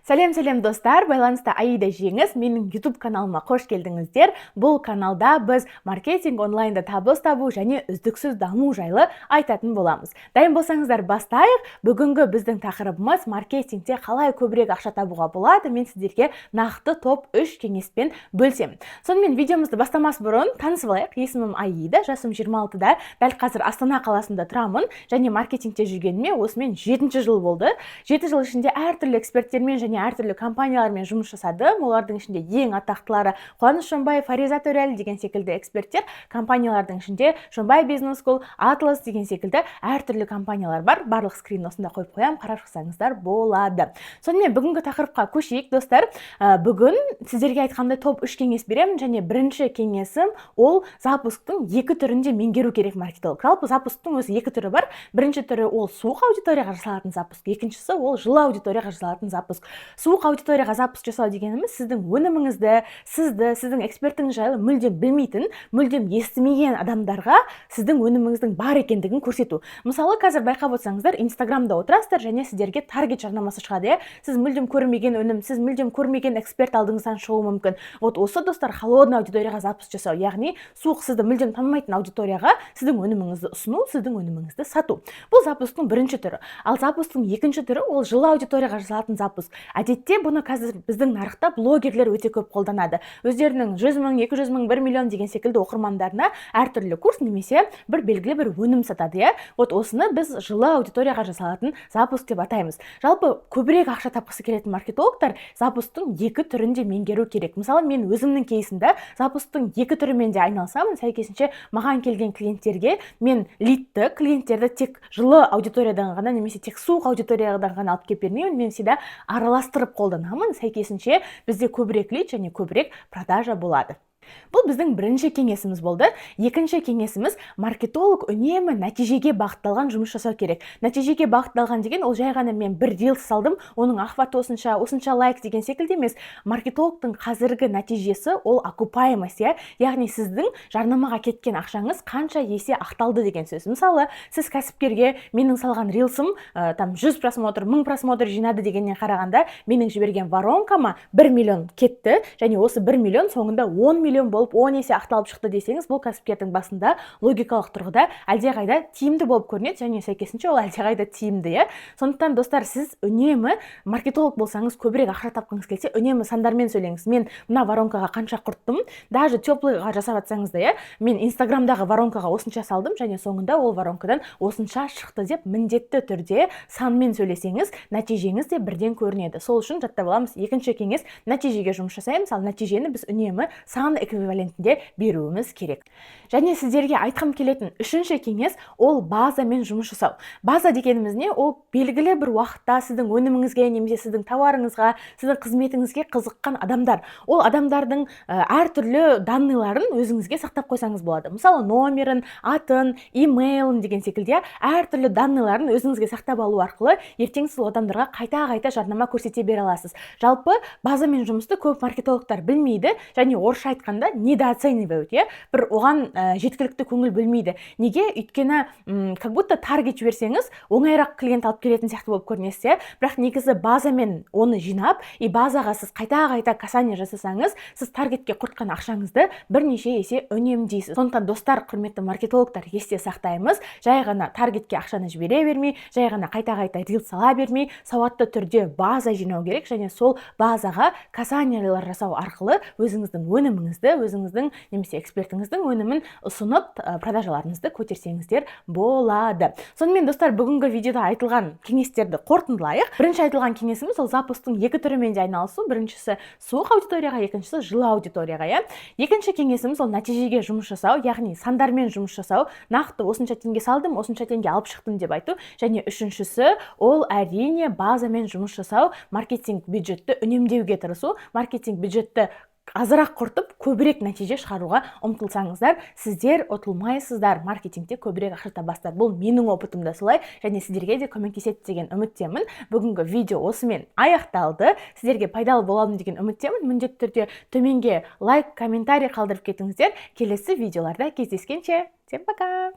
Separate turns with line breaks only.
Сәлем, сәлем, достар! Байланыста Аида Жеңіс. Менің YouTube каналыма қош келдіңіздер. Бұл каналда біз маркетинг, онлайнда табыс табу және үздіксіз даму жайлы айтатын боламыз. Дайын болсаңыздар, бастайық. Бүгінгі біздің тақырыбымыз: маркетингте қалай көбірек ақша табуға болады. Мен сіздерге нақты топ 3 кеңеспен бөлісемін. Сонымен, видеомызды бастамас бұрын танысып алайық. Есімім Аида, жасым 26-да, дәл қазір Астана қаласында тұрамын және маркетингте жүргеніме осымен жетінші жыл болды. 7 жыл ішінде әртүрлі эксперттермен және әртүрлі компаниялармен жұмыс жасадым. Олардың ішінде ең атақтылары Қуаныш Шонбай, Фариза Төрәлі деген секілді эксперттер. Компаниялардың ішінде Шонбай Бизнес Скул, Атлас деген секілді әртүрлі компаниялар бар. Барлық скрин осында қойып қоямын, қарап шықсаңыздар болады. Сонымен, бүгінгі тақырыпқа көшейік, достар. Бүгін сіздерге айтқандай, топ 3 кеңес беремін және бірінші кеңесім ол запусктың екі түрін де меңгеру керек маркетолог. Жалпы, запусктың өзі екі түрі бар. Бірінші түрі ол суық аудиторияға жасалатын запуск, екіншісі ол жылы аудиторияға жасалатын запуск. Суық аудиторияға запуск жасау дегеніміз – сіздің өніміңізді, сізді, сіздің экспертіңіз жайлы мүлдем білмейтін, мүлдем естімеген адамдарға сіздің өніміңіздің бар екендігін көрсету. Мысалы, қазір байқап отырсаңыздар, Инстаграмда отырасыздар және сіздерге таргет жарнамасы шығады, иә. Сіз мүлдем көрмеген өнім, сіз мүлдем көрмеген эксперт алдыңыздан шығуы мүмкін. Вот осы, достар, холодный аудиторияға запуск жасау, яғни суық, сізді мүлдем танымайтын аудиторияға сіздің өніміңізді ұсыну, сіздің өніміңізді сату. Бұл запусктың бірінші түрі. Ал запусктың екінші түрі ол жылы аудиторияға жасалатын запуск. Әдетте бұны қазір біздің нарықта блогерлер өте көп қолданады. Өздерінің 100 000, 200 000, 1 миллион деген секілді оқырмандарына әртүрлі курс немесе бір белгілі бір өнім сатады, иә. Вот осыны біз жылы аудиторияға жасалатын запуск деп атаймыз. Жалпы, көбірек ақша тапқысы келетін маркетологтар запусктың екі түрін де меңгеру керек. Мысалы, мен өзімнің кейсімде запусктың екі түрімен де айналысамын. Сәйкесінше, маған келген клиенттерге мен лидті, клиенттерді тек жылы аудиториядан ғана немесе тек суық аудиториядан ғана алып келіп бермеймін. Мен всегда араластырып қолданамын. Сәйкесінше, бізде көбірек лид және көбірек продажа болады. Бұл біздің бірінші кеңесіміз болды. Екінші кеңесіміз: маркетолог үнемі нәтижеге бағытталған жұмыс жасау керек. Нәтижеге бағытталған деген ол жай ғана мен бір рилс салдым, оның охваты осынша, осынша лайк деген секілді емес. Маркетологтың қазіргі нәтижесі ол окупаемость, иә, яғни сіздің жарнамаға кеткен ақшаңыз қанша есе ақталды деген сөз. Мысалы, сіз кәсіпкерге менің салған рилсым там 100 просмотр, 1000 просмотр жинады дегеннен қарағанда, менің жіберген воронкама 1 миллион кетті және осы 1 миллион соңында 10 миллион болып, 10 есе ақталып шықты десеңіз, бұл кәсіпкердің басында логикалық тұрғыда әлдеқайда тиімді болып көрінеді және сәйкесінше ол әлдеқайда тиімді, иә. Сондықтан, достар, сіз үнемі маркетолог болсаңыз, көбірек ақша тапқыңыз келсе, үнемі сандармен сөйлеңіз. Мен мына воронкаға қанша құрттым, даже теплыйға жасап жатсаңыз да, иә, мен Инстаграмдағы воронкаға осынша салдым және соңында ол воронкадан осынша шықты деп міндетті түрде санмен сөйлесеңіз, нәтижеңіз де бірден көрінеді. Сол үшін жаттап аламыз: екінші кеңес – нәтижеге жұмыс жасаймыз. Ал нәтижені біз үнемі сан эквивалентінде беруіміз керек. Және сіздерге айтқым келетін үшінші кеңес ол базамен жұмыс жасау. База дегеніміз не? Ол белгілі бір уақытта сіздің өніміңізге немесе сіздің тауарыңызға, сіздің қызметіңізге қызыққан адамдар. Ол адамдардың әртүрлі данныйларын өзіңізге сақтап қойсаңыз болады. Мысалы, номерін, атын, имейлін деген секілді, иә, әртүрлі данныйларын өзіңізге сақтап алу арқылы ертең сіз ол адамдарға қайта қайта жарнама көрсете бере аласыз. Жалпы, базамен жұмысты көп маркетологтар білмейді және орысша айтқанда, недооценивают, иә, бір оған жеткілікті көңіл бөлмейді. Неге? Өйткені как будто таргет жіберсеңіз, оңайырақ клиент алып келетін сияқты болып көрінесіз, иә. Бірақ негізі базамен оны жинап и базаға сіз қайта қайта касание жасасаңыз, сіз таргетке құртқан ақшаңызды бірнеше есе үнемдейсіз. Сондықтан, достар, құрметті маркетологтар, есте сақтаймыз: жай ғана таргетке ақшаны жібере бермей, жай ғана қайта қайта рилс сала бермей, сауатты түрде база жинау керек және сол базаға касаниялар жасау арқылы өзіңіздің өніміңізді, өзіңіздің немесе экспертіңіздің өнімін ұсынып, продажаларыңызды көтерсеңіздер болады. Сонымен, достар, бүгінгі видеода айтылған кеңестерді қорытындылайық. Бірінші айтылған кеңесіміз ол запусктың екі түрімен де айналысу: біріншісі суық аудиторияға, екіншісі жылы аудиторияға, иә. Екінші кеңесіміз ол нәтижеге жұмыс жасау, яғни сандармен жұмыс жасау, нақты осынша теңге салдым, осынша теңге алып шықтым деп айту. Және үшіншісі ол, әрине, базамен жұмыс жасау, маркетинг бюджетті үнемдеуге тырысу. Маркетинг бюджетті азырақ құртып, көбірек нәтиже шығаруға ұмтылсаңыздар, сіздер ұтылмайсыздар, маркетингте көбірек ақша табасыздар. Бұл менің опытымда солай және сіздерге де көмектеседі деген үміттемін. Бүгінгі видео осымен аяқталды. Сіздерге пайдалы боламын деген үміттемін. Міндетті түрде төменге лайк, комментарий қалдырып кетіңіздер. Келесі видеоларда кездескенше, всем пока!